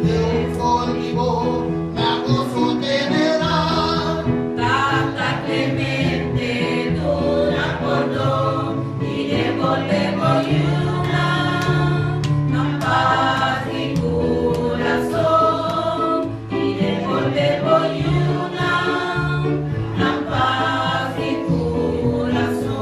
Leu for di bo, na goso tenerá. Tata Clemente, duna pordon i debolbé bo yunan nan pas di kurason. I debolbé bo yunan nan pas di kurason.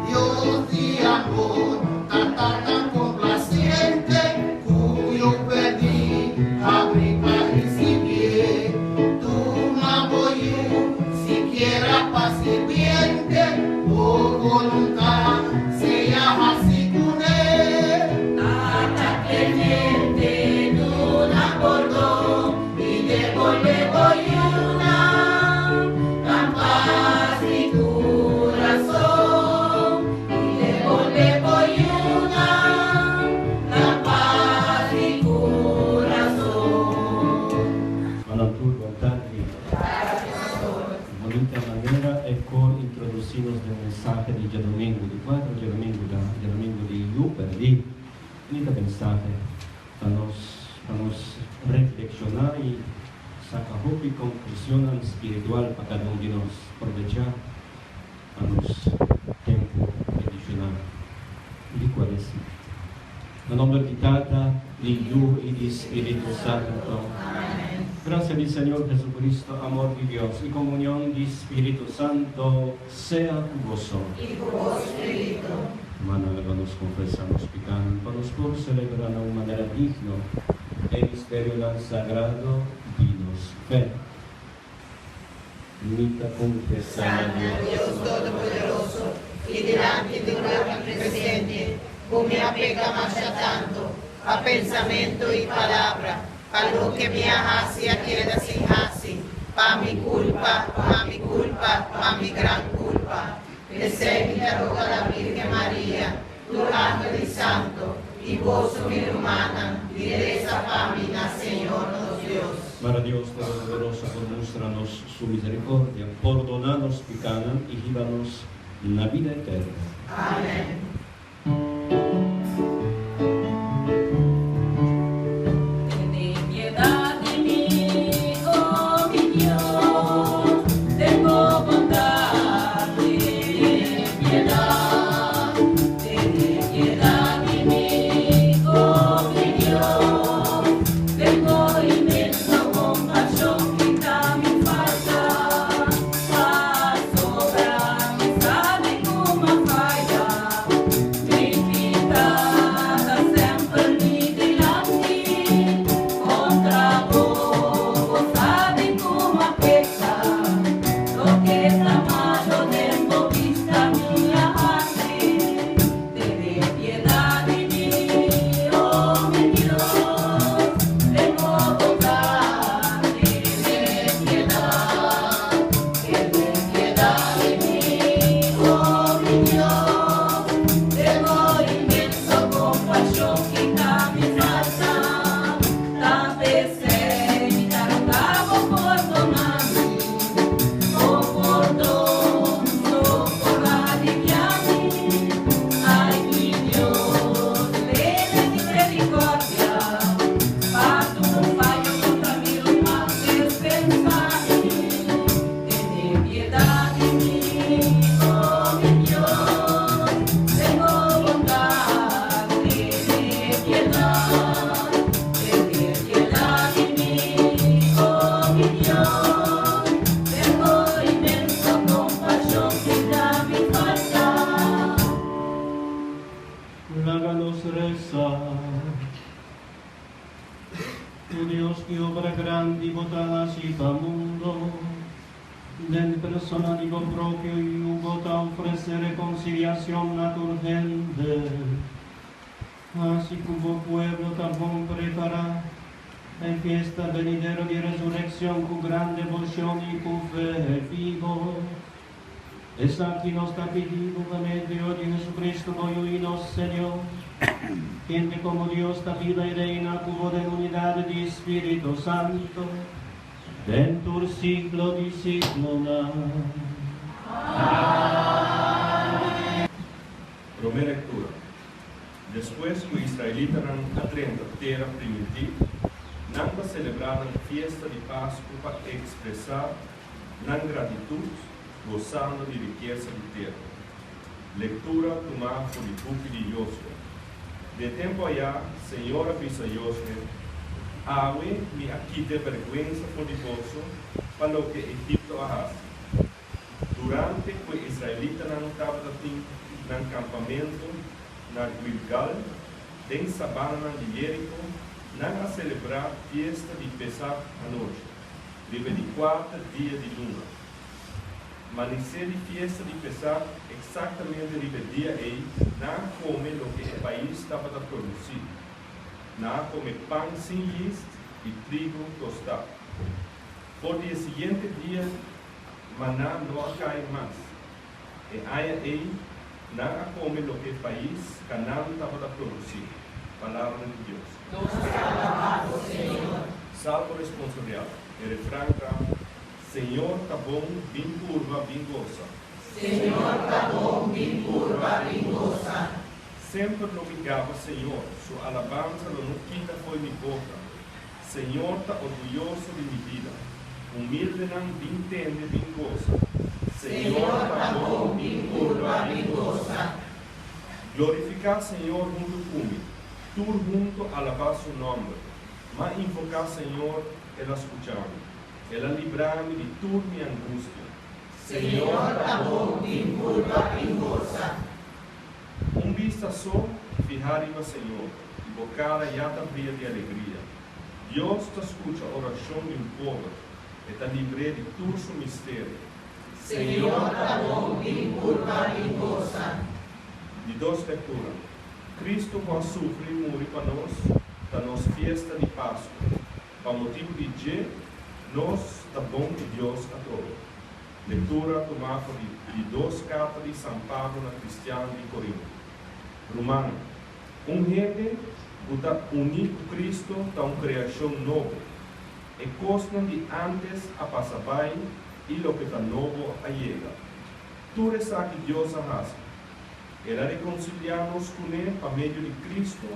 Dios di amor, Tata tan komplasiente, ku yu pèrdí, habri pa risibié. Tuma bo yu, sikiera pa sirbiente, bo boluntat sea hasí kuné. Tata Clemente, duna pordon i debolbé bo yunan nan pas di kurason. I debolbé bo yunan nan pas di kurason. Manan tur, bon tardi. Bunita manera e kor introdusí nos den mensahe di djadumingu, di kuater djadumingu ta djadumingu di yu pèrdí. Bunita mensahe pa nos pa nos reflekshoná i saka hopi konklushonnan spiritual pa kada un di nos. Probechá pa nos tempu bendishoná di Kuaresma. Na nomber di Tata, di Yu i di Spiritu Santo. Gracia di Señor Jesucristo, amor di Dios i komunion di Spiritu Santo sea ku boso. I ku bo spiritu. Rumannan, laga nos konfesá nos pikánan pa nos por selebrá na un manera digno e misterionan sagrado di nos fe. Mi ta konfesá na Dios Todopoderoso i dilanti di tur aki presente, ku mi a peka masha tantu, pa pensamentu i palabra, pa loke mi a hasi a keda sin hasi, pa mi kulpa, pa mi kulpa, pa mi gran kulpa. P'esei mi ta roga la Virgen Maria, tur angel i santo, i boso mi rumannan, di resa pa mi na Señor nos Dios. Mara Dios Todopoderoso por mustra nos su misericordia, pordona nos picanan y hiba nos na bida eterno. Amen. Tene piedat di mi, o mi Dios, ten bo bondat, tene piedat, tene piedat di mi, o mi Dios, den bo inmenso kompashon kita mi falta, pasobra mi sabi ku m'a faya. Mi piká ta semper mi dilanti, kontra bo, bo sabi ku m'a peka, loke ta malo den bo bista mi a hasi. Tene piedat di mi, o mi Dios, den bo bondat, tene piedat, tene piedat di mi, o mi Dios, den bo inmenso kompashon kita mi falta, ta p'esei mi ta roga bo pordona mi, bo pordon so por aliviá mi. Ai mi Dios, tene misericordia, pa tur fayo kontra mi ruman despensa mi. Tene piedat di mi, o mi Dios, den bo bondat, tene piedat, tene piedat di mi, o mi Dios, den bo inmenso kompashon kita mi falta. Laga nos resa. O Dios, ki obra grandi bo ta hasi pa mundo! Den persona di bo propio Yu bo ta ofresé rekonsiliashon na tur hende. Hasi ku bo pueblo ta bon prepará pa e fiesta benidero di resurekshon ku gran deboshon i ku fe bibo. Esaki nos ta pidi bo pa medio di Jesucristo bo Yu i nos Señor, kende komo Dios ta biba i reina ku bo den unidat di Spiritu Santo, den tur siglo di siglonan. Promé lektura. Despues ku israelitanan a drenta Tera Primintí, nan ta selebrá nan fiesta di Pasku pa ekspresá nan gratitut gosando di rikesa di tera. Lektura tumá for di buki di Yosue. Di e tempu ayá, Señor a bisa Yosue, Awe mi a kita e bèrgwensa for di boso pa loke Egipto a hasi. Durante ku e israelitanan tabata tin nan kampamentu na Guilgal, den sabananan di Jeriko, nan a selebrá fiesta di Pesach anochi, riba e di kuarta dia di luna. Manisé di fiesta di Pesach, eksaktamente riba e dia ei, nan a kome loke e pais tabata produsí. Nan a kome pan sin yist i trigo tostá. For di e siguiente dia maná no a kai mas. E aña ei nan a kome loke e pais Kanaan tabata produsí. Palabra di Dios. Nos ta alabá bo, Señor. Salmo responsorial. E refran ta, Señor ta bon, bin purba, bin gosa. Señor ta bon, bin purba, bin gosa. Semper lo mi gaba Señor, su alabansa lo no kita fo'i mi boka. Señor ta orguyoso di mi bida. Humildenan bin tende bin gosa. Señor ta bon bin purba bin gosa. Glorifiká Señor huntu ku mi, tur huntu alabá su nòmber. M'a invoká Señor, El a skucha mi, El a libra mi di tur mi angustia. Señor ta bon bin purba bin gosa. Un bista so fihá riba Señor, i bo kara ya ta bria di alegria. Dios ta skucha orashon di un pober, E ta libr'é di tur su misterio. Señor ta bon, bin purba, bin gosa. Di dos lektura. Kristu ku a sufri i muri pa nos, ta nos fiesta di Pasku. Pa motibu di dje, nos ta bon ku Dios atrobe. Lektura tumá for di di dos karta di San Pablo na kristian di Korinto. Rumannan, un hende ku ta uní ku Kristu ta un kreashon nobo. E kosnan di ántes a pasa bai i loke ta nobo a yega. Tur esaki Dios a hasi. El a rekonsiliá nos kuné pa medio di Kristu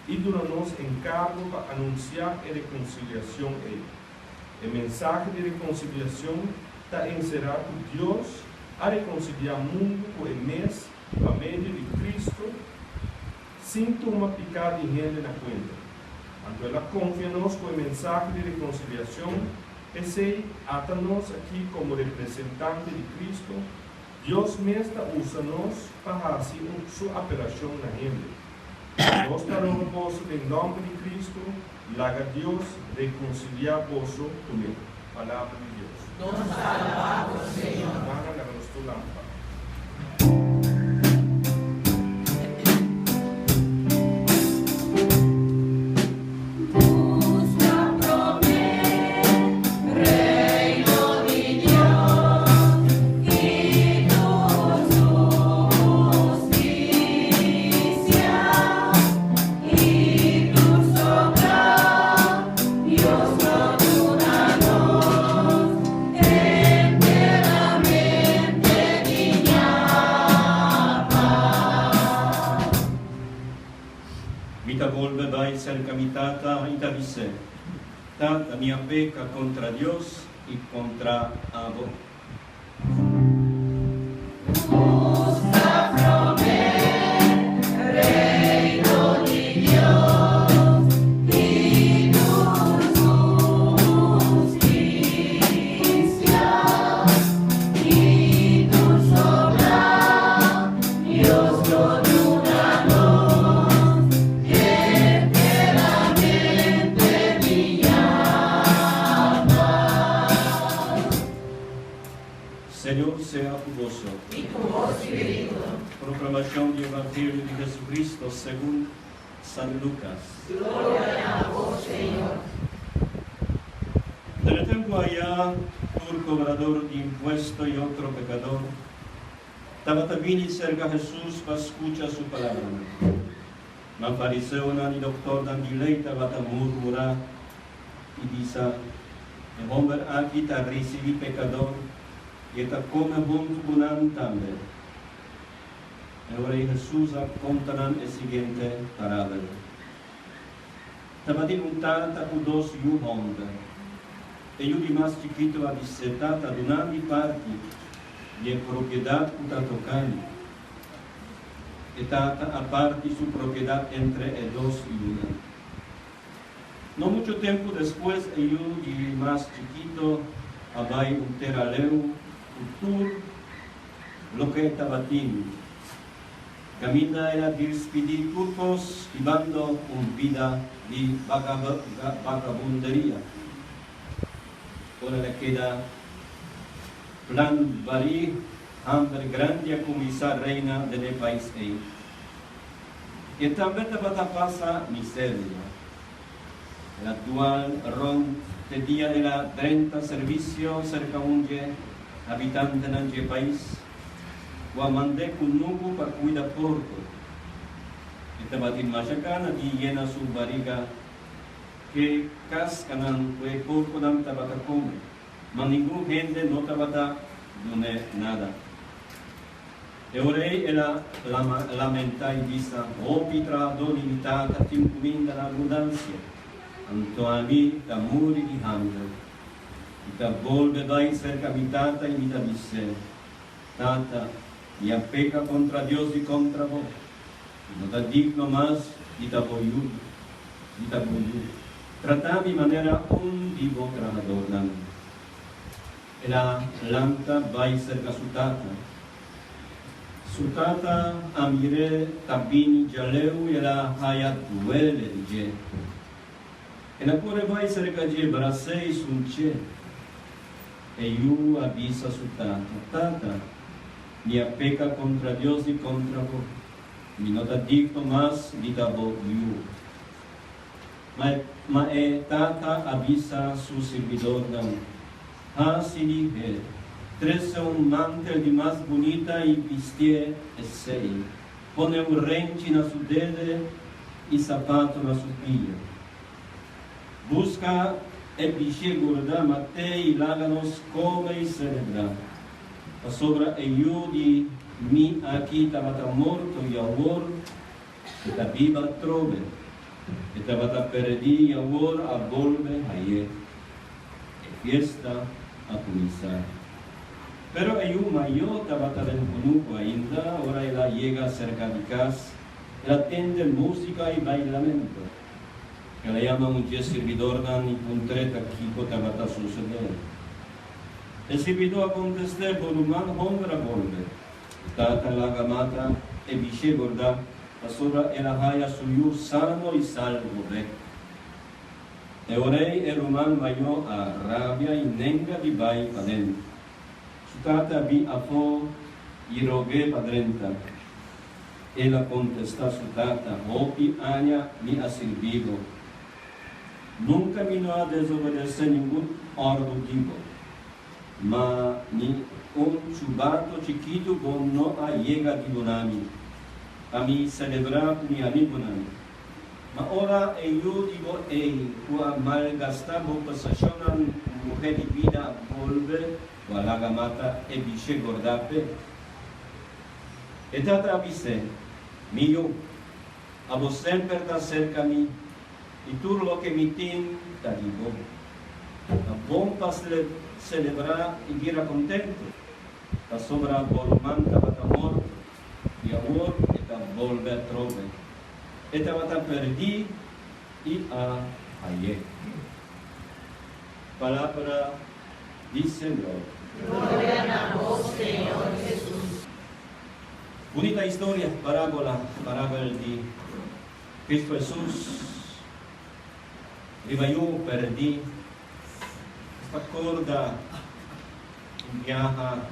i duna nos enkargo pa anunsiá e rekonsiliashon ei. E mensahe di rekonsiliashon ta enserá ku Dios a rekonsiliá mundu ku e mes pa medio di Kristu sin tuma piká di hende na kuenta. Anto el a konfia nos ku e mensahe di rekonsiliashon, p'esei ata nos aki komo representante di Kristu, Dios mes ta usa nos pa hasi un su apelashon na hende. Nos ta roga boso den nòmber di Kristu, Laga Dios rekonsiliá boso ku mi. Palabra di Dios. Nos ta alabá bo, Señor. Mana laga nos tur lampa. Buska promé Reino di Dios i tur su hustisia. I tur sobrá Dios lo duna nos enteramente di ñapa. Mi ta bolbe bai serka mi tata i ta bis'é, Tata, mi a peka kontra Dios i kontra abo. Busca promé Reino di Dios i tur su hustisia, i tur sobrá Dios lo duna nos enteramente di ñapa. Señor sea ku boso. I ku bo spiritu. Proklamashon di Evangelio di Jesucristo segun San Lukas. Gloria na bo, Señor. Den e tempu ayá, tur kobrador di impuesto i otro pekador tabata bini serka Hesus pa skucha su palabranan. Ma fariseonan i doktornan di lei tabata murmurá i bisa, E homber aki ta ricibi pecador i e ta come huntu cu nan tambe. E ora ei Hesus a konta nan e siguiente parabel, Tabatin un tata ku dos yu hòmber. E yu di mas chikitu a bis'é, Tata, duna mi parti di e propiedat ku ta toka mi. E tata a parti su propiedat entre e dos yunan. No muchu tempu despues e yu di mas chikitu a bai un tera leu ku tur loke e tabatin. Kaminda el a dirspidí tur kos hibando un bida di bagabunderia. Ora el a keda plan barí, hamber grandi a kuminsá reina den e pais ei. E tambe tabata pasa miseria. El a dual rònt te dia el a drenta servisio serka un dje habitantenan dje pais, ku a mand'é kunuku pa kuida porko. E tabatin masha gana di yena su bariga ke kaskanan ku e porkonan tabata kome, ma ningun hende no tabata dun'é nada. E ora ei el a lamentá i bisa, Hopi trahadó di mi tata tin kuminda na abundansia, anto ami ta muri di hamber. Mi ta bolbe bai serka mi tata i mi ta bis'é, Tata, mi a peka kontra Dios i kontra bo. Mi no ta digno mas di ta bo yu, di ta bo yu. Trata mi manera un di bo trahadornan. El a lanta bai serka su tata. Su tata a mir'é ta bini djaleu i el a haya duele di dje. El a kore bai serka dje, bras'é i sunch'é. E yu a bisa su tata, Tata, mi a peka kontra Dios i kontra bo. Mi no ta digno mas di ta bo yu. Ma e tata a bisa su sirbidornan, Hasi lihé, trese un mantel di mas bunita i bistié esei, pone un renchi na su dede i sapato na su pia. Buska e bishé gordá, mat'é i laga nos kome i selebrá, pasobra e yu di mi aki tabata morto i awor E ta biba atrobe. E tabata perdí i awor a bolbe haye. E fiesta a kuminsá. Pero e yu mayó tabata den kunuku ainda ora el a yega serka di kas, el a tende músika i bailamentu. El a yama un dje sirbidornan i puntr'é ta kiko tabata susedé. E sirbidó a kontest'é, Bo ruman hòmber a bolbe. E tata laga mata e bishé gordá pasobra el a haya su yu sano i salvo bek. E ora ei e ruman mayó a rabia i nenga di bai paden. Su tata a bin afó i rog'é pa drenta. El a kontestá su tata, Hopi aña mi a sirbi bo. Nunka mi no a desobedesé ningun òrdu di bo. Ma ni un chubato chikitu bo no a yega di duna mi, pa mi selebrá ku mi amigunan. Ma ora e yu di bo ei ku a malgastá bo poseshonnan ku muhé di bida a bolbe, bo a laga mata e bishé gordá p'e. E tata a bis'é, Mi yu, abo semper ta serka mi, I tur loke mi tin ta di bo. Ta bon pa selebrá i bira kontentu, pasobra bo ruman tabata morto i awor e ta bolbe atrobe. E tabata pèrdí i a hay'é. Palabra di Señor. Gloria na bo, Señor Jesus. Bunita historia, parábola, parabel di. Cristo Jesus riba yu perdí. Nos ta corda un biaha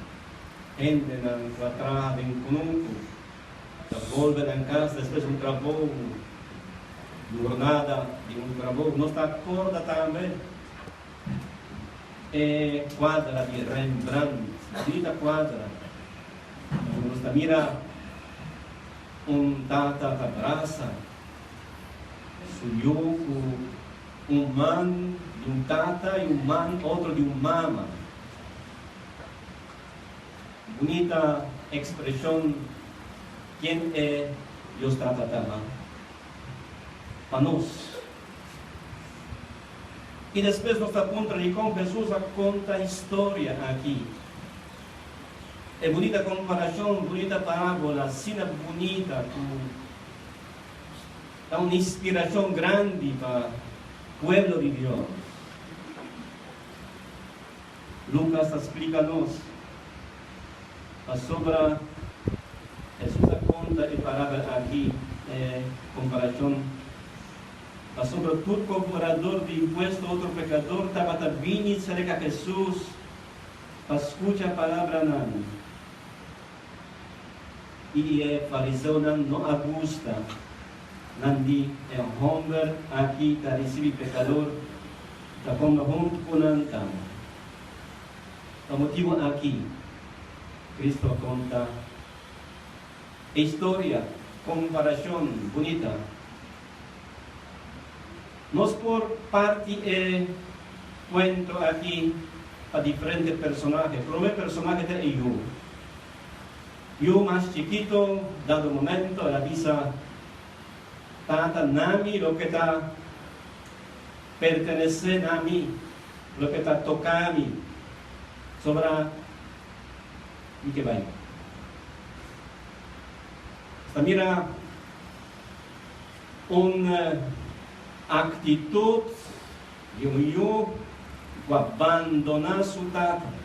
hendenan cu a traha den cunucu ta bolbe nan cas despues un trabou, jornada di un trabou. Nos ta corda tambe e cuadra di Rembrandt, bunita cuadra. Nos ta mira. Un tata ta brasa su yu ku un man di un tata i un man otro di un mama. Bunita ekspreshon. Ken e Dios Tata ta pa nos? I despues nos ta puntra dikon Hesus a konta historia aki. E bunita komparashon, bunita parabola, asina bunita ku ta un inspirashon grandi pa pueblo di Dios. Lukas ta splika nos, Pasobra Hesus a konta e parabel aki, e komparashon, pasobra tur kobrador di impuesto otro pekador tabata bini serka Hesus pa skucha palabranan. I e fariseonan no a gusta nan di e hòmber aki ta risibí pekador. Ta kome huntu ku nan tambe. Pa motibu aki, Cristo a konta e historia komparashon bunita. Nos por parti e kuento aki pa diferente personahe. Promé personahe ta e yu. Yu mas chikito, dado momento el a bisa, Tata, nami loke ta. Pertenesé na mi, loke ta toká mi, sobra mi ke bai. Ta mira un aktitut di un yu ku a bandoná su tata.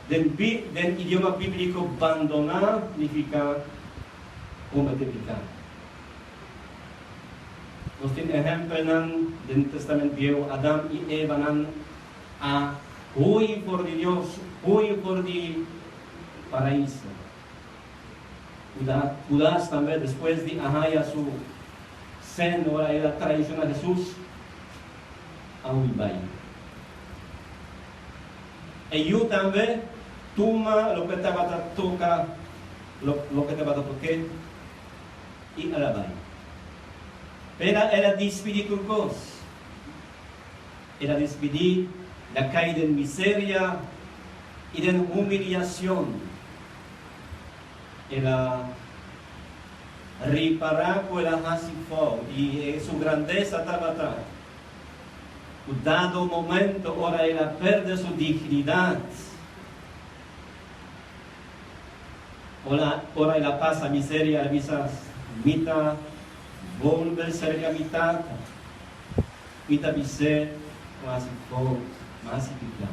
Den den idioma bíbliko bandoná nifiká kometé piká. Nos tin ehèmpelnan den Testament Bieu, Adam i Eva nan a hui for di Dios, hui for di Paraiso. Judas tambe despues di a haña su sèn ora el a traishoná Hesus, a hui bai. E yu tambe tuma loke tabata toka, loke tabata tok'é. I el a bai. Pera el a dispidí tur kos. El a dispidí na kai den miseria i den humiliacion. El a ripará ku el a hasi fout i su grandesa tabata ku dado momento ora el a perde su dignidat, Ora ora el a pasa miseria, el a bisa, Mi ta bolbe serka mi tata. Mi ta bis'é ku hasi fout, mi hasi piká.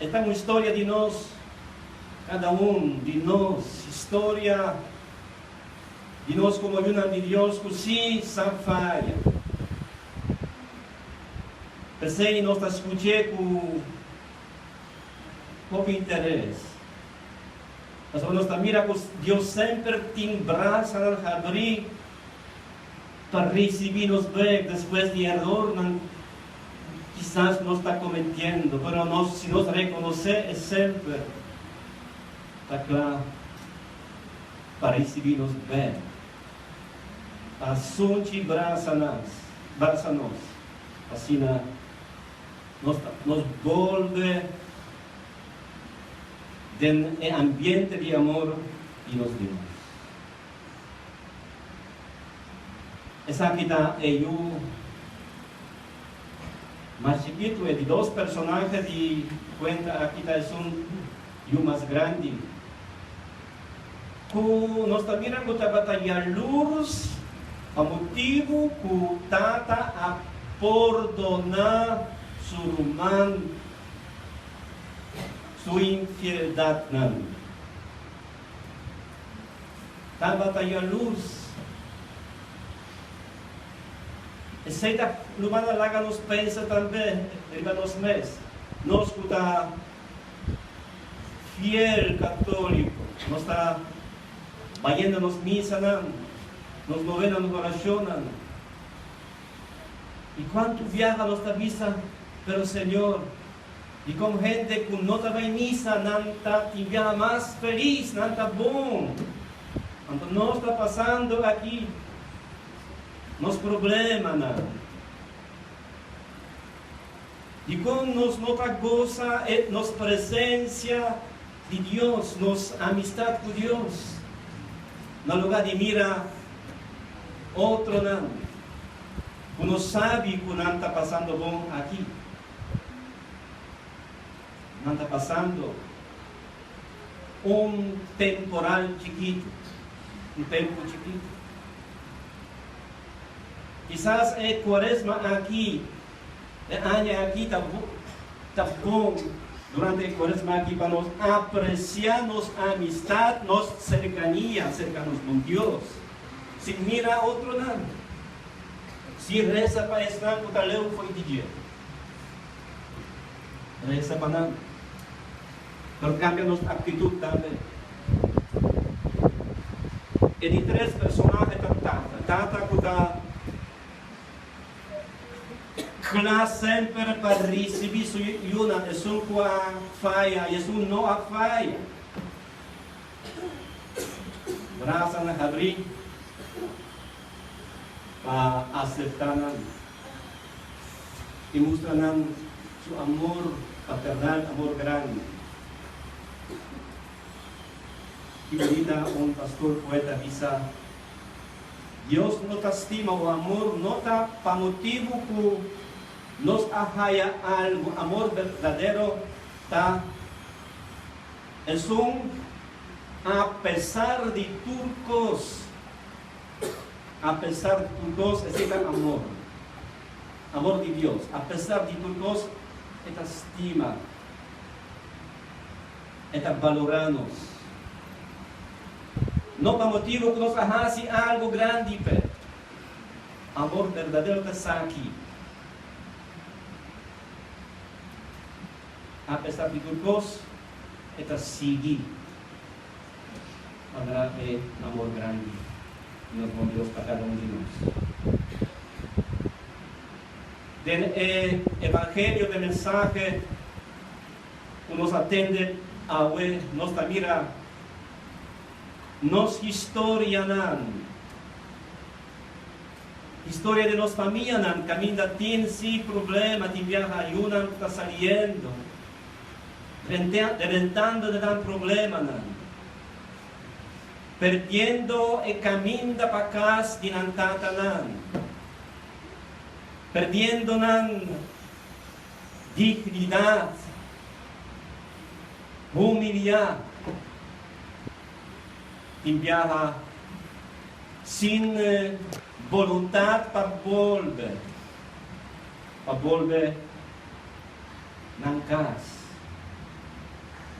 E ta un historia di nos, kada un di nos, historia di nos komo yunan di Dios ku sí sa faya. P'esei nos ta skuch'é ku hopi interes. Pasobra nos ta mira ku Dios semper tin brasanan habrí pa risibí nos bek despues di erornan kisas nos ta kometiendo. Pero nos, si nos rekonosé e semper ta kla pa risibí nos bek. Pa sunchi brasa nas, brasa nos, asina nos ta nos bolbe den e ambiente di amor di nos Dios. Esaki ta e yu mas chikitu, e di dos personahe di kuenta aki ta esun yu mas grandi. Ku nos ta mira ku tabata yalurs pa motibu ku tata a pordoná su ruman su infieldatnan. Tabata yalurs. Esei ta ruman a laga nos pensa tambe riba nos mes, nos ku ta. Fiel católico, nos ta bayendo nos misanan, nos novena, nos oracionnan. Y cuanto biaha nos ta bisa, Pero Señor, dicon hende cu no ta bay misa nan ta tin biaha mas feliz, nan ta bon. Anto nos ta pasando aki nos problemanan. Dikon nos no ta gosa e nos presensia di Dios, nos amistat ku Dios, na lugá di mira otronan ku no sabi ku nan ta pasando bon aki? Nan ta pasando un temporal chikitu, un tempu chikitu. Kisas e kuaresma aki, e aña aki ta ta bon durante e kuaresma aki pa nos apresiá nos amistat, nos serkania serka nos bon Dios, sin mira otronan, sin resa pa esnan ku ta leu fo'i di dje. Resa pa nan. Pero kambia nos aktitut tambe. E di tres personahe ta tata. Tata ku ta kla semper pa risibí su yunan, esun ku a faya i esun no a faya. Brasanan habrí pa aseptá nan. I mustra nan su amor paternal, amor grandi. Ki bunita un pastor poeta bisa, Dios no ta stima o amor no ta pa motibu ku nos a haya algu, amor berdadero ta esun a pesar di tur kos. A pesar di tur kos, esei ta amor. Amor di Dios. A pesar di tur kos, e ta stima. E ta balorá nos. No pa motibu ku nos a hasi algu grandi p'e. Amor berdadero ta esaki. A pesar di tur kos, e ta sigui. Manera e amor grandi di nos bon Dios pa kada un di nos. Den e Evangelio den mensahe ku nos a tende awe nos ta mira nos historianan, historia di nos famianan kaminda tin si problema, tin biaha yunan ku ta saliendo. Rentando den nan problemanan, perdiendo e caminda pa cas di nan tatanan, perdiendo nan dignidad, humilia, tin biaha sin boluntad pa bolbe, pa bolbe. Nan kas.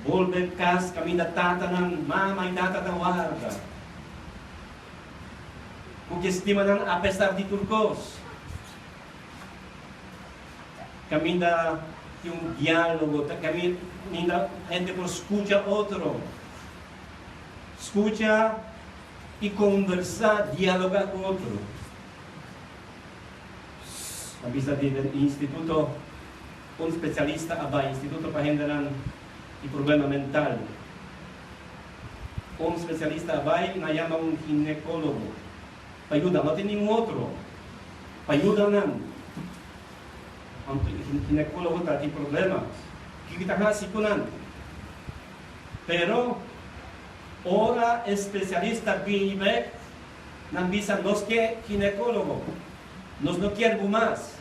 Bolbe kas kaminda tatanan, mama i tata ta warda. Ku ke stima nan apesar di tur kos. Kaminda tin un diálogo, kaminda hende por skucha otro. Skucha i kombersá, dialogá ku otro. A bisa di den instituto un specialista a bai instituto pa hendenan di problema mental. Un specialista a bai nan yama un ginecologo pa yuda, no tin ningun otro pa yuda nan. Anto e ginecologo ta tin problema, kiko ta hasi ku nan? Pero ora e specialista bini bek Nan bisa, Nos ke ginecólogo. Nos no kier bo mas.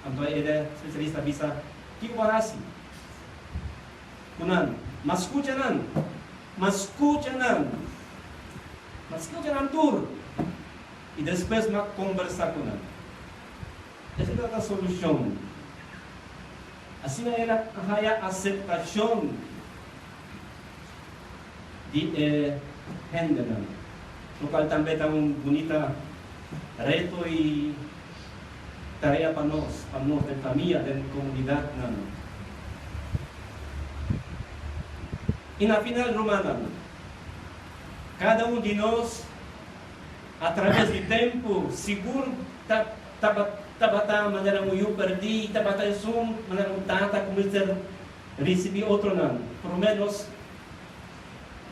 Anto e specialista bisa, Kiko bo a hasi ku nan? Ma skucha nan! Ma skucha nan! Ma skucha nan tur! I despues ma kombersá ku nan. Esei tabata solushon. Asina el a haya aseptashon. Di e hendenan, lokual tambe ta un bunita reto i tarea pa nos, pa nos den famia, den komunidatnan. I na final, rumannan, kada un di nos atraves di tempu sigur ta tabata manera un yu perdí, tabata esun manera un tata ku mester Ricibi otronan. Prome nos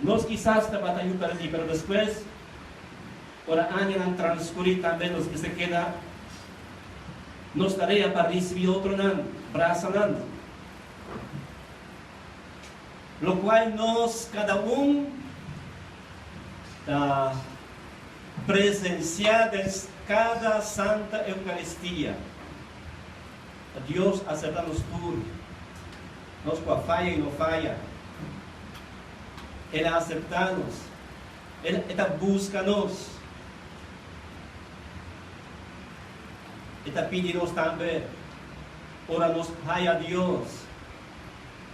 nos kisas tabata yu perdí, pero despues, ora añanan transcuri tambe nos mester keda. Nos tarea pa risibí otronan, brasa nan. Lokual nos kada un ta presensiá den kada Santa Eukaristia. Ta Dios aseptá nos tur, nos ku a faya i no faya. El a aseptá nos. El e ta buska nos. E ta pidi nos tambe ora nos haya Dios,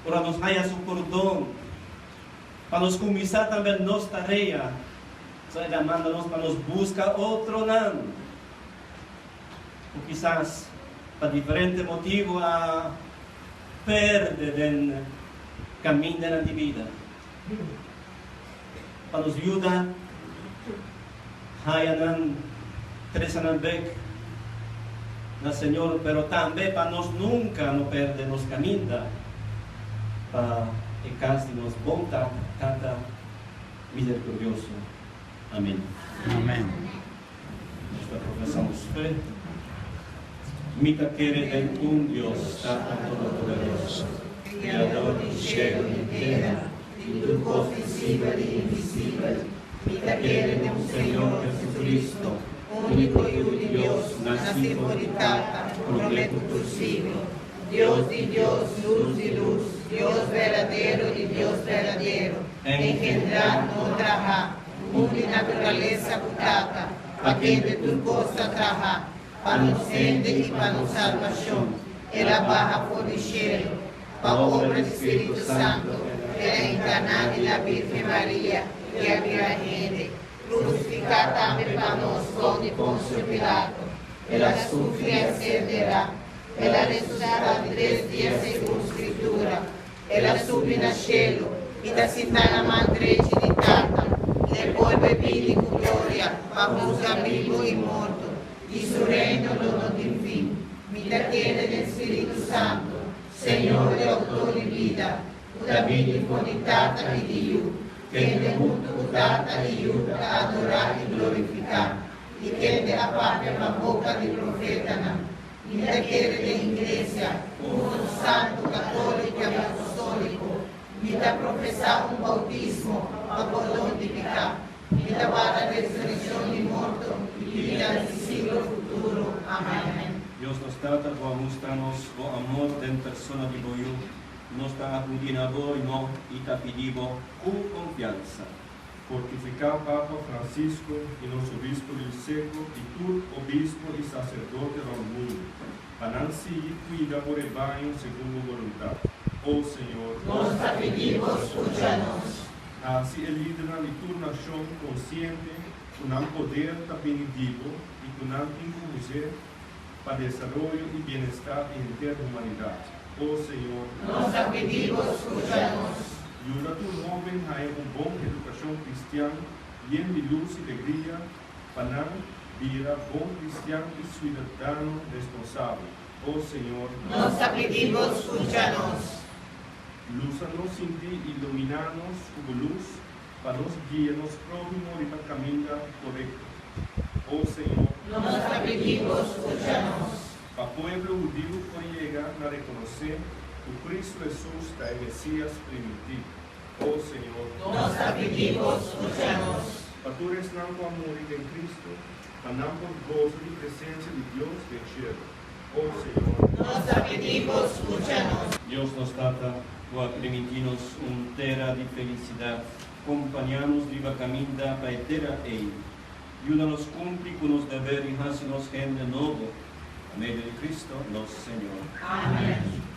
ora nos haya Su pordon, pa nos kuminsá tambe nos tarea. So el a manda nos pa nos buska otronan ku kisas pa diferente motibu a perde den kamindanan di bida. Pa nos yuda haya nan tresa nan bek na Señor, pero tambe pa nos nunca no perde nos caminda pa e cas di nos bon Tata misericordioso. Amen. Amen. Nos ta profesa nos fe. Mi ta kere den un Dios, Tata Todopoderoso, Creador di cielo i tera, di tur kos visibel i invisibel. Mi ta kere den un Señor Jesucristo, úniko Yu di Dios, nasí for di Tata, promé ku tur siglo. Dios di Dios, lus di lus, Dios berdadero di Dios berdadero, engendrá, no trahá, un di naturalesa ku Tata, pa kende tur kos ta trahá, pa nos hende i pa nos salbashon, El a baha for di shelu, Pa obra di Spiritu Santo, el a enkarná di la Birgen Maria i a bira hende, krusifiká tambe pa nos bou di Ponsio Pilato. El a sufri i a ser derá. El a resusitá di tres dia segun Skritura. El a subi na shelu i ta sintá na man drechi di Tata. L'e bolbe bini ku gloria pa husga bibu i morto, i su reino lo no tin fin. Mi ta kere den Spiritu Santo, Señor i Outor di bida, ku ta bini for di Tata i di Yu, kende huntu ku Tata i Yu ta adorá i glorifiká, i kende a papia pa boka di profetanan. Mi ta kere den Iglesia, unu, santu, katóliko i apostóliko. Mi ta profesá un boutismo pa pordon di piká. Mi ta warda resurekshon di morto i bida di siglo futuro. Amèn. Dios nos Tata, Bo a mustra nos Bo amor den persona di Bo Yu. Nos ta akudí na Bo i no i ta pidí Bo ku konfiansa. Fortifiká Papa Francisco i nos Obispo Luis Secco i tur obispo i saserdote rònt mundu, pa nan sigui kuida bo rebaño segun bo boluntat. O Señor. Nos ta pidí bo skucha nos. Hasi e lidernan di tur nashon konsiente ku nan poder ta bini di bo i ku nan tin ku us'é pa desaroyo i bienestar di henter humanidat. O Señor. Nos ta pidi bo skucha nos. Yuda tur hóben haña un bon edukashon kristian yen di lus i legria pa nan bira bon kristian i suidadano responsabel. O Señor. Nos ta pidi bo skucha nos. Lusa nos sinti i luminá nos ku bo lus pa nos guia nos próhimo riba kaminda korekto. O Señor. Nos ta pidi bo skucha nos. Pa pueblo hudiu por yega na rekonosé ku Kristu Hesus ta e Mesías primintí. O Señor. Nos ta pidi bo skucha nos. Pa tur esnan ku a muri den Kristu, pa nan por gosa di presensia di Dios den shelu. O Señor. Nos ta pidi bo skucha nos. Dios nos Tata, bo a primintí nos un tera di felisidat. Kompañá nos riba kaminda pa e tera ei. Yuda nos kumpli ku nos deber i hasi nos hende nobo pa medio di Cristo nos Señor. Amen.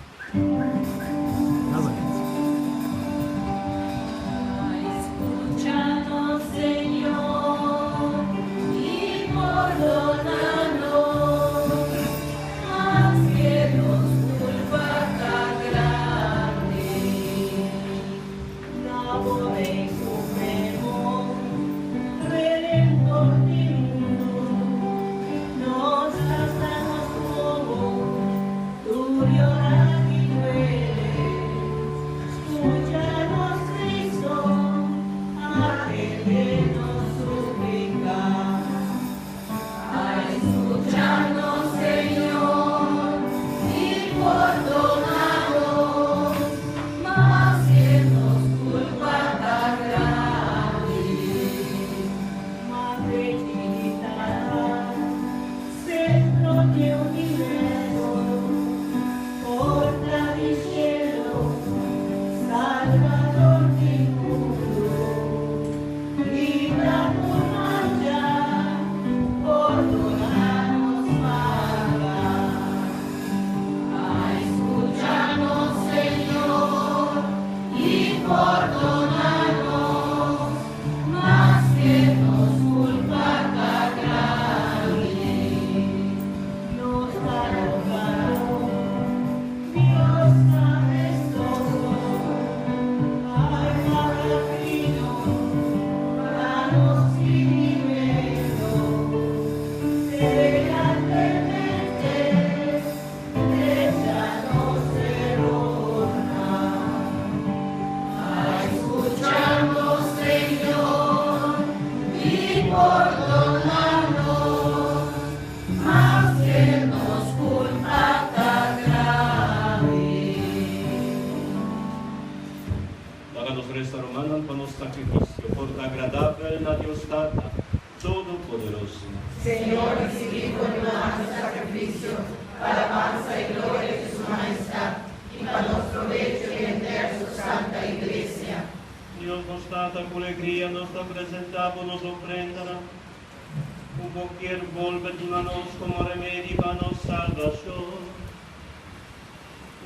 pordona nos, maske nos culpa ta grave. Laga nos resa rumannan pa nos sacrificio por ta agradabel na Dios Tata Todopoderoso. Señor ricibi bo rumannan sacrificio pa alabansa y gloria di Su Majestad y pa nos probecho y henter Su Santa Iglesia. Dios nos Tata, cu alegria nos ta presenta Bo nos ofrendanan, cu Bo kier bolbe duna nos como remedi pa nos salbacion.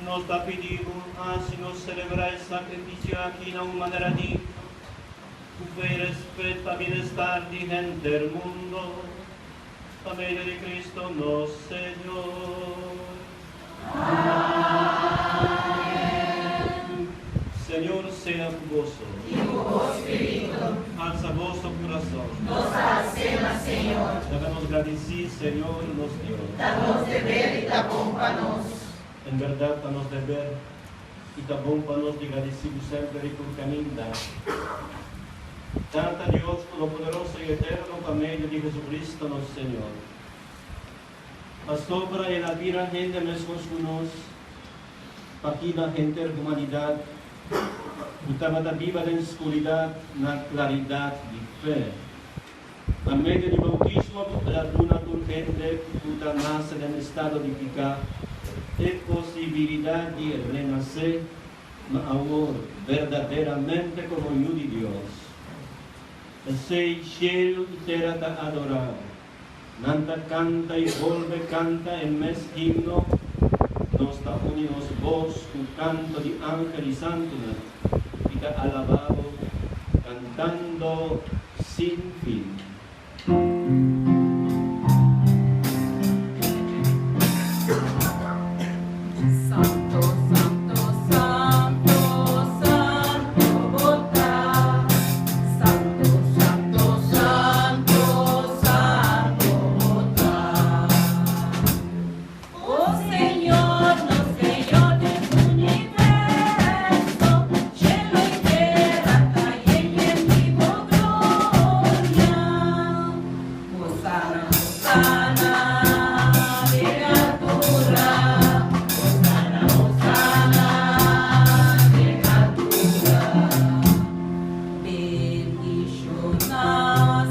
Nos ta pidi Bo, haci nos celebra e sacrificio aki na un manera digno, cu fe y respet pa bienestar di henter mundo, pa medio di Cristo nos Señor. Amen. Señor sea cu boso. Y cu bo spirito. Alsa boso curason. Nos ta hals'é na Señor. Laga nos gradici Señor nos Dios. Ta nos deber y ta bon pa nos. En berdad ta nos deber y ta bon pa nos di gradici bo semper y tur caminda. Tata Dios Todopoderoso y Eterno pa medio di Jesucristo nos Señor. Pasobra el a bira hende meskos ku nos, pa hiba henter humanidat ku tabata biba den skuridat na klaridat di fe. Pa medio di boutismo el a duna tur hende ku ta nase den estado di piká e posibilidat di renasé, ma awor berdaderamente komo yu di Dios. P'esei shelu i tera ta adorá bo. Nan ta canta y bolbe canta e mes himno, Nos ta uni nos bos cu canto di angel y santonan y ta alaba bo cantando sin fin. Santo, santo, santo, santo bo ta. Santo, santo, santo, santo bo ta. Oh Señor, nos Señor di universo, cielo y tierra ta yen di bo gloria. Hosana, Hosana, den altura. Hosana, Hosana, den altura. Bendiciona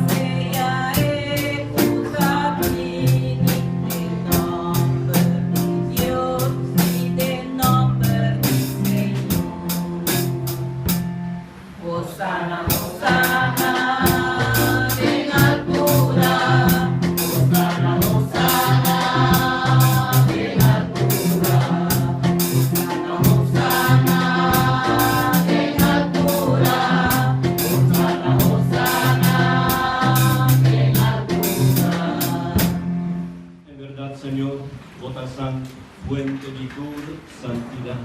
sea e cu ta bini den nomber di Dios y den nomber di Señor. Hosana, Hosana, den altura. Hosana, Hosana, den altura. Hosana, Hosana, den altura. Hosana, Hosana, den altura. En berdad, Señor, bo ta santo, fuente di tur santidad.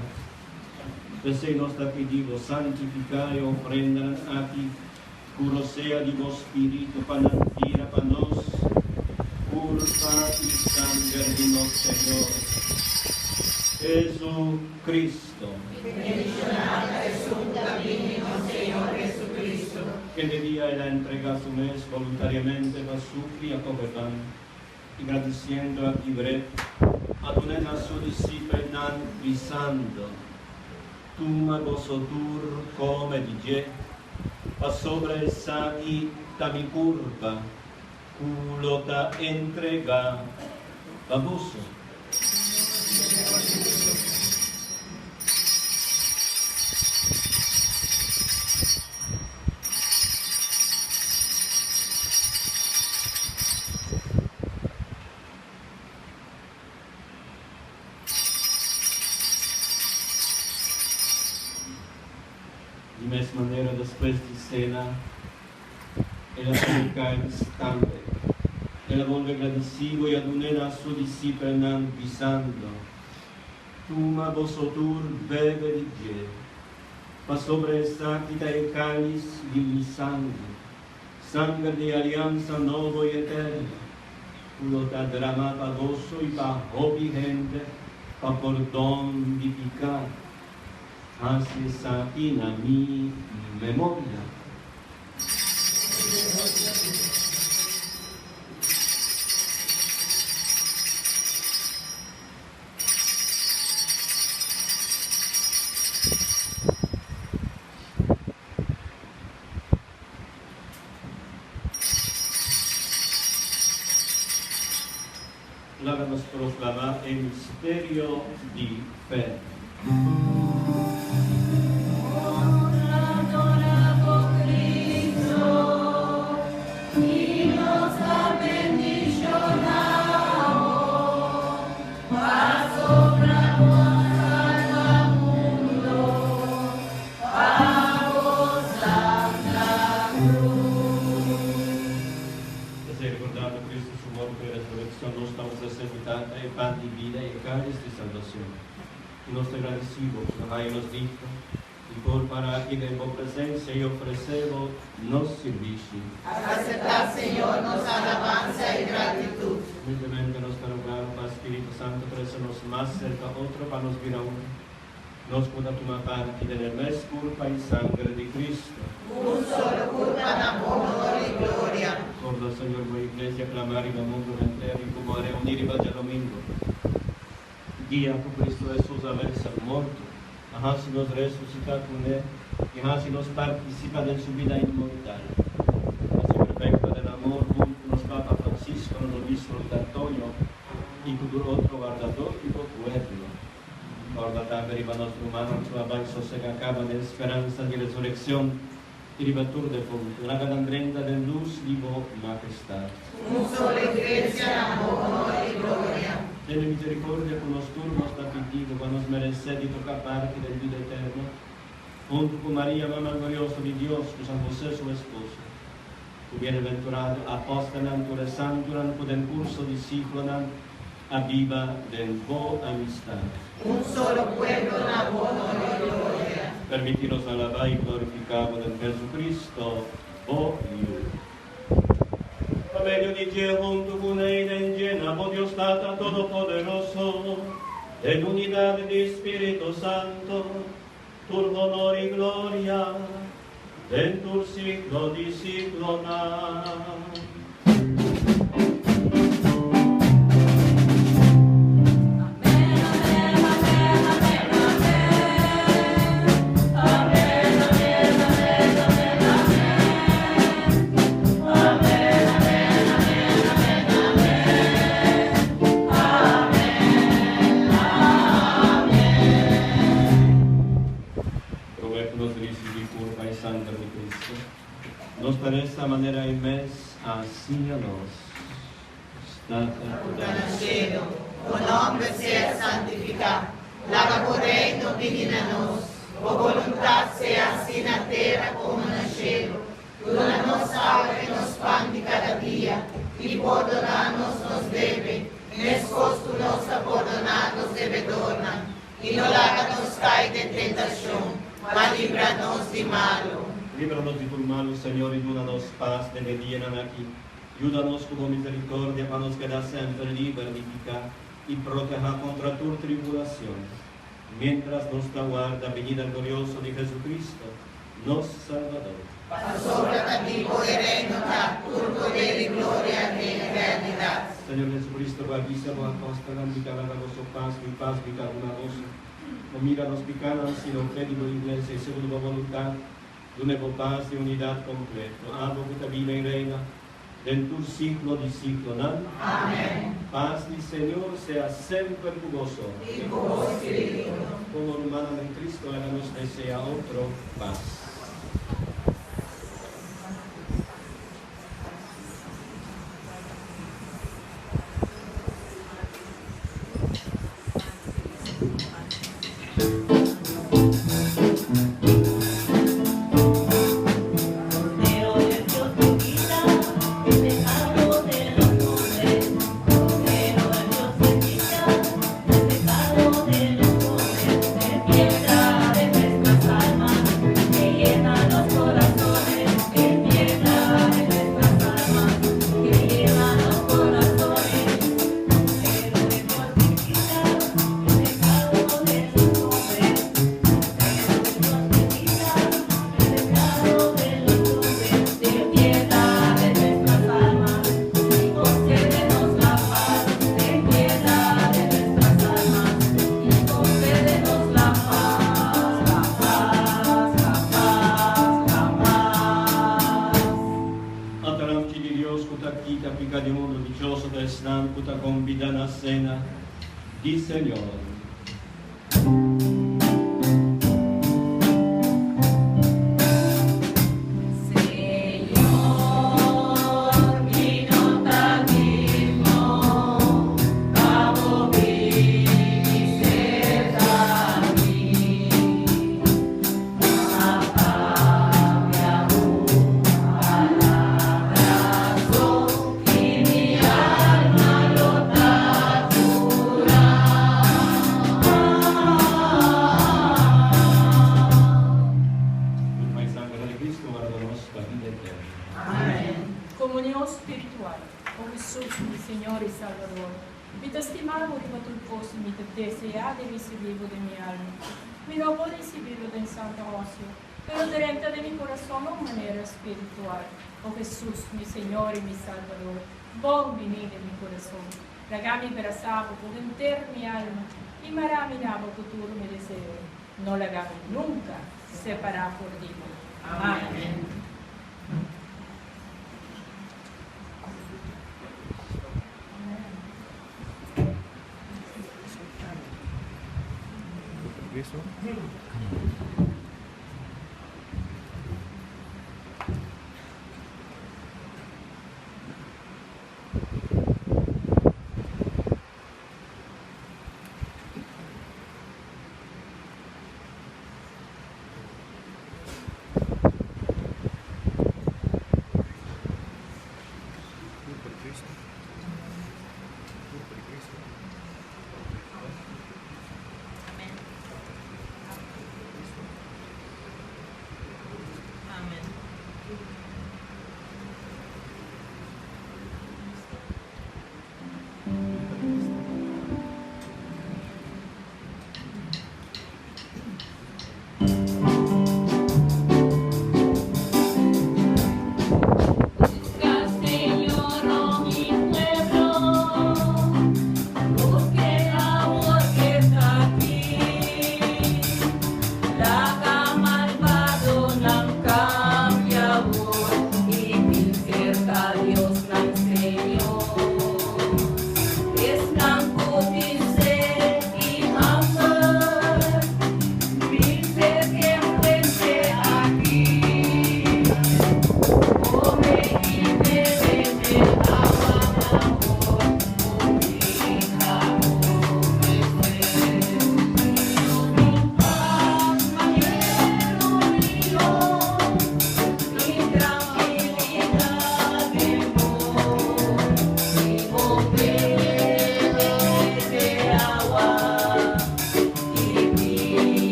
P'esey nos ta pidi bo santifica e ofrendanan aki cu rosea di bo Spirito pa nan bira pa nos curpa y sanger di nos Señor Jesucristo. Bendiciona ta esun cu ta bini nos Señor Jesucristo. Kende dia el a entrega su mes voluntariamente pa sufri a coge pan, y gradiciendo a kibr'é, a dun'é na su disipelnan, bisando, Tuma boso tur come di dje, pasobra esaki ta mi curpa, cu lo ta entregá pa boso. Di mes manera despues di sena, el a tuma e kalis tambe. El a bolbe gradisibo i a dun'é na su disipelnan, bisando, Tuma boso tur bebe di dje, pasobra esaki ta e kalis di mi sangre, Sanger di aliansa nobo i eterno, ku lo ta dramá pa boso i pa hopi hende pa pordon di piká. Hasi esaki na mi memoria. Laga nos proclama e misterio di fe. P'esei, recordando Cristo su morto i resurreccion, nos ta ofrecé bo Tata e pan di bida i e cáliz di salbacion. I nos ta gradicí bo, cu ta haña nos digno di por para aki den bo presencia i ofrecé bo nos sirbishi. Aceptá, Señor, nos alabansa i gratitud. Humildemente nos ta rogá bo pa Spiritu Santo trece nos mas cerca otro pa nos bira un. Nos cu ta tuma parti den e mes curpa i sangre di Cristo. Un solo curpa na bo honor i gloria. Corda, Señor, bo Iglesia clama riba mundo henter i cu bo a reuni riba djadomingo, dia cu Cristo Hesus a vense morto, a haci nos resucita cu ne i haci nos participa den su bida inmortal. Haci perfecto den amor hunto cu nos Papa Francisco, nos Obispo Luis Antonio i cu tur otro wardador di bo pueblo. Corda tambe riba nos rumannan cu a bai sosega caba den speransa di resureccion i riba tur defuntu. Laga nan drenta den lus di bo Majestad. Un solo Iglesia na bo honor i gloria. Tene misericordia cu nos tur, nos ta pidi bo pa nos merece di toca parti den bida eterno, hunto cu Maria, Mama glorioso di Dios, cu San José su esposo, cu bienaventurado apostelnan, tur e santunan cu den curso di siglonan a biba den bo amistad. Un solo pueblo na bo honor i gloria. Permiti nos alabá i glorifiká bo den Jesucristo, bo Yu. Pa medio di dje, huntu ku ne i den dje, na bo Dios Tata Todopoderoso, den unidat di Spiritu Santo, tur honor i gloria den tur siglo di siglonan. Promé ku nos risibí kurpa i sanger di Kristu, nos ta resa manera e mes a siña nos. Tata ku ta na shelu, bo nòmber sea santifiká. Laga bo reino bini na nos. Bo boluntat sea hasi na tera komo na shelu. Duna nos awe nos pan di kada dia, i pordoná nos nos debe, meskos ku nos ta pordoná nos debedornan. I no laga nos kai den tentashon, ma libra nos di malu. Libra nos di tur malu, Señor, i duna nos pas den e dianan aki. Yuda nos ku bo misericordia pa nos keda semper liber di piká i protehá kontra tur tribulacion, miéntras nos ta warda binida glorioso di Jesucristo, nos Salbador. Pasobra ta di bo e reino ta, tur poder i gloria den eternidat. Señor Jesucristo, bo a bisa bo apòstelnan, Mi ta laga boso pas, mi pas mi ta duna boso. No mira nos pikánan, sino fe di bo iglesia, i segun bo boluntat, dun'e bo pas i unidat kompleto. Abo ku ta biba i reina den tur siglo di siglonan. Amèn. Pas di Señor sea semper ku boso. I ku bo spiritu. Komo rumannan den Cristo, laga nos desea otro pas. kita piká di mundu, dichoso ta esnan ku ta kombidá na sena di Señor. Kurpa i sanger di Kristu warda nos pa bida eterno. Amen. Komunion spiritual, O Hesus, mi Señor i Salbador, mi ta stima Bo riba tur kos i mi ta deseá di risibí Bo den mi alma. Mi no por risibí Bo den Santa Hostia, pero drenta den mi kurason na un manera spiritual. O Hesus, mi Señor i mi Salbador, bon biní den mi kurason. Laga mi brasá Bo ku henter mi alma i mará mi na Bo ku tur mi deseo. No laga mi nunka separá for di Bo. Amen.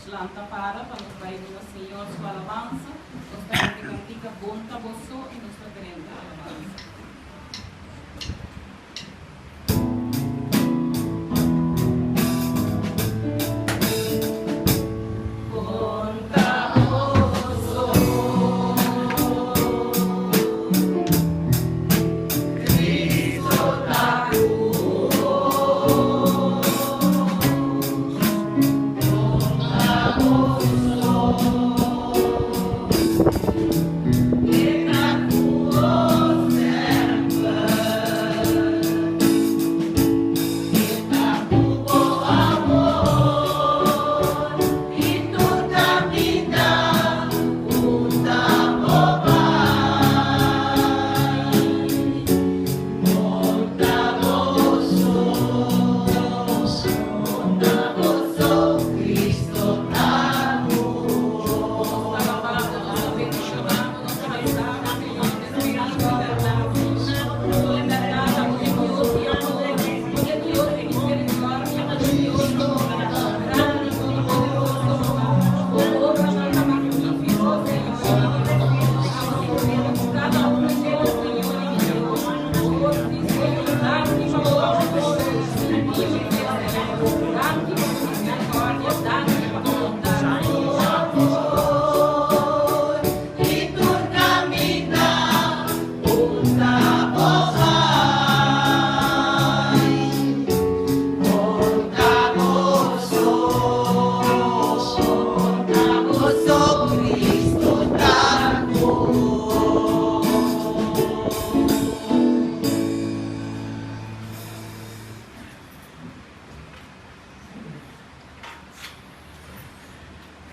Nos lanta para pa nos bai duna Señor su alabansa, nos ta hende kantika Bon ta bo so i nos ta drenta alabansa.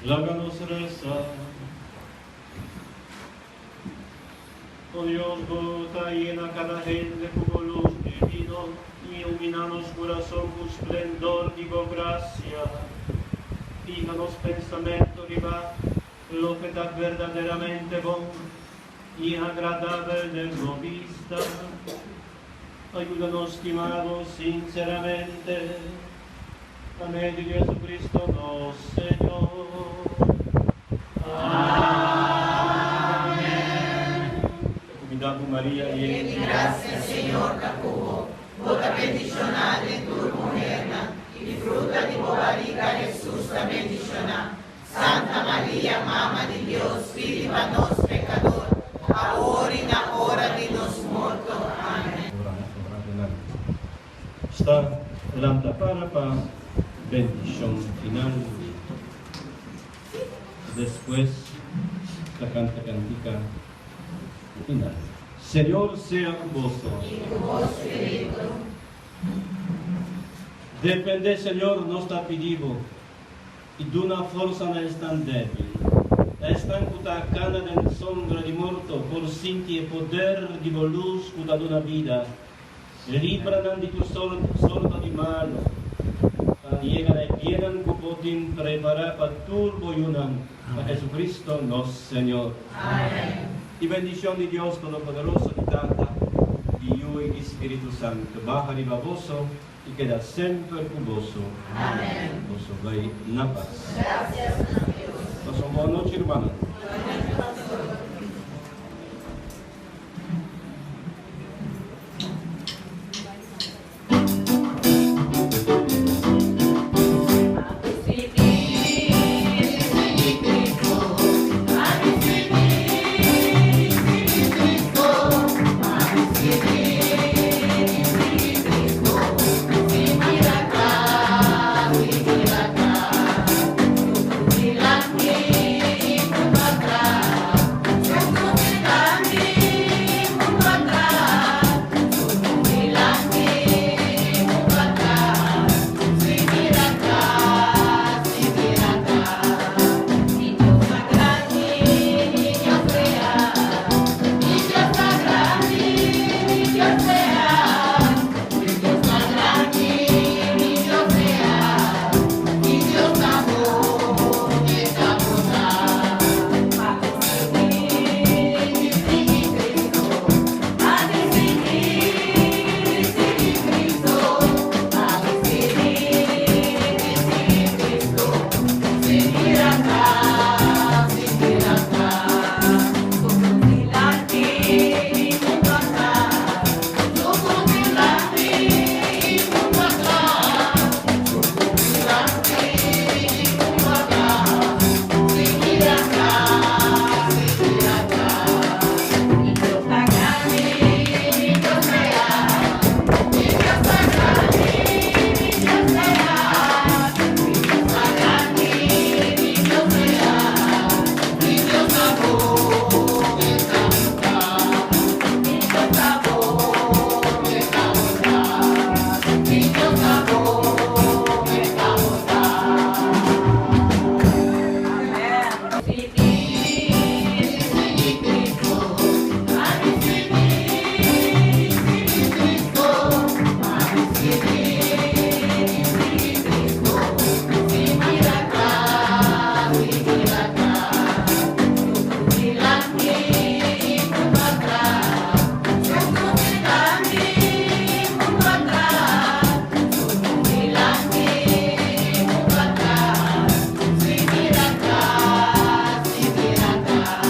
Laga nos resa. O Dios, bo ta yena kada hende ku bo lus divino i ilumina nos kurason ku splendor di bo grasia. Fiha nos pensamentu riba loke ta berdaderamente bon i agradabel den bo bista. Ayuda nos stima bo sinseramente. Pa medio di Jesucristo nos Señor. Amen. Ta kumindá ku Maria yen di grasia, Señor ta ku bo. Bo ta bendishoná den tur muhernan, i fruta di bo bariga, Hesus, ta bendishoná. Santa Maria, Mama di Dios, pidi pa nos pekador, awor i na ora di nos morto. Amen. Ora, ora di nan. Sta lanta para pa bendishon final. Despues ta kanta kantika final. Señor sea ku boso. I ku bo spiritu. Defendé, Señor, nos ta pidi bo, i duna forsa na esnan débil, na esnan ku ta kana den sombra di morto por sinti e poder di bo lus ku ta duna bida. Libra nan di tur sorto di malu, pa nan yega na e bienan ku bo tin prepará pa tur bo yunan, pa Jesucristo nos Señor. Amen. E bendicion di Dios Todopoderoso, di Tata, di Yu i di Spiritu Santu baha riba boso i keda semper ku boso. Amen. Boso bai na pas. Gracias na Dios. Pasa un bon nochi, rumannan. Buena nochi.